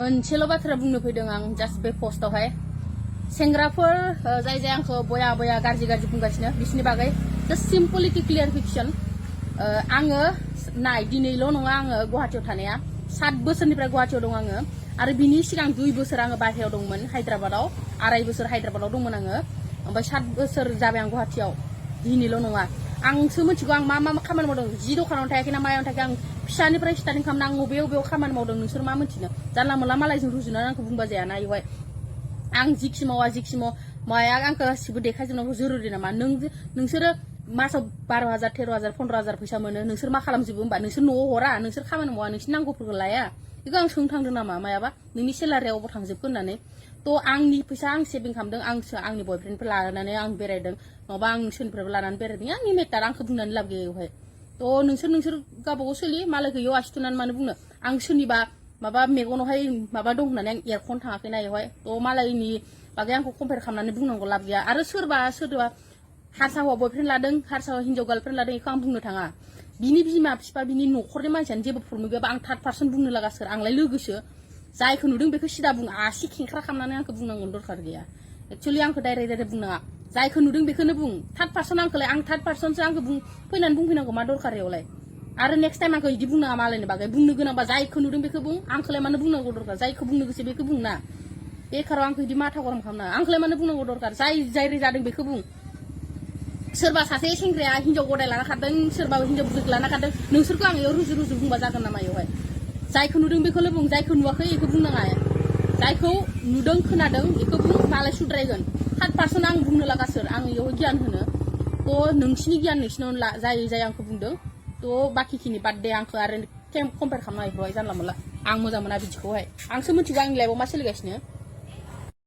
मोनसेल' बाथ्रा बुंनो फैदों आं जास्ट बे पस्टआवहाय सेंग्राफोर जाय जाय आंखौ बया बया गाज्रि गाज्रि बुंगासिनो बिसोरनि बागै जास्ट सिम्पलिटि क्लियारिफिकेसन आङो नाय दिनैल' नङा आङो गुवाहाटीयाव थानाया 7 बोसोरनिफ्राय गुवाहाटीयाव दं आङो आरो बिनि सिगां 2 बोसोर आङो बाहेरायाव दंमोन हायद्राबादाव 2.5 बोसोर हायद्राबादाव दंमोन आङो ओमफ्राय 7 बोसोर जाबाय आं गुवाहाटीयाव दिनैल' नङा आंसो मिथिगौ आं मा खामानि मावदों जि दखानाव थायाखै ना मायाव थायाखै आं फिसानिफ्राय स्टार्टिं खालामना आं बबेयाव खामानि मावदों नोंसोर मा मिथिनो जानला मोनला मालायजों रुजुनानै आंखौ बुंबा जायाना इवहाय आं जिखि मावा माया आंखौ गासिबो देखायजोबनांगौ जरुरि नामा नोंसोरो मासाव 12,000 13,000 15,000 फैसा मोनो नोंसोर मा खालामजोबो होमबा नोंसोर न'आव हरा नोंसोर खामानि मावा नोंसोर नांगौफोरखौ लाया बेखौ आं सोंनो थांदों नामा मायाबा नोंनि सेलारिया अबाव थांजोबखो होननानै थ' आंनि फैसा आं सेभिं खालामदों आंसो आंनि बयफ्रेन्डफोर लानानै आं बेरायदों नङाबा आं सोरनिफ्रायबो लानानै बेरायदों आंनि मेटार आंखौ बुंनानै लाब गैया बेवहाय थ' नोंसोर गावबागाव सोलियो मालायखौ इयाव आसि थुनानै मानो बुंनो आं सोरनिबा माबा मेगनावहाय माबा दं होननानै आं एरख'नो थाङाखैना बेवहाय थ' मालायनि बागै आंखौ कम्पेयार खालामनानै बुंनांगौ लाब गैया आरो सोरबा हारसा हौवा बयफ्रेन्ड लादों हारसा हिन्जाव गार्लफ्रेन्ड लादों बेखौ आं बुंनो थाङा बिनि बिमा बिफा बिनि न'खरनि मानसियानो जेबो प्रब्लेम गैयाबा आं थार्ड पार्सन बुंनो लागा सोर आंलाय लोगोसो जायखौ नुदों बेखौ सिदा बुं आसि खेंख्रा खालामनानै आंखौ बुंनांगौ दरखार गैया एक्चुअलि आंखौ डाइरेक्ट बुंनाङा जायखौ नुदों बेखौनो बुं थार्ड पार्सन आंखौलाय आं थार्ड पार्सनसो आंखौ फैनानै बुंफैनांगौ मा दरखार बेयावलाय आरो नेक्स्ट टाइम आंखौ बिदि बुंनाङा मालायनि बागै बुंनो गोनांबा जायखौ नुदों बेखौ बुं आंखौलाय मानो बुंनांगौ दरखार जायखौ बुंनो गोसो बेखौ बुंना बेखाराव आंखौ बिदि माथा गरम खालामनाङा आंखौलाय मानो बुंनांगौ दरखार जाय जादों बेखौ बुं सोरबा सासे सेंग्राया हिन्जाव गदाय लाना खारदों सोरबा हिन्जाव बुरैखौ लाना खारदों नोंसोरखौ आं इयाव रुजु बुंबा जागोन नामा बेवहाय जायखौ नुदों बेखौल' बुं जायखौ नुवाखै बेखौ बुंनाङा जायखौ नुदों खोनादों बेखौ बुं मालाय सुद्रायगोन थार्ड पार्सन आं बुंनो लागा सोर आं इयाव गियान होनो थ' नोंसिनि गियान नोंसिनावनो ला जाय आंखौ बुंदों थ' बाखिखिनि बार्थडे आंखौ आरो कम्पेयार खालामना बेफोरहाय जानला मोनला आं मोजां मोना बिदिखौहाय आंसो मिथिगौ आंनि लाइफआव मा सोलिगासिनो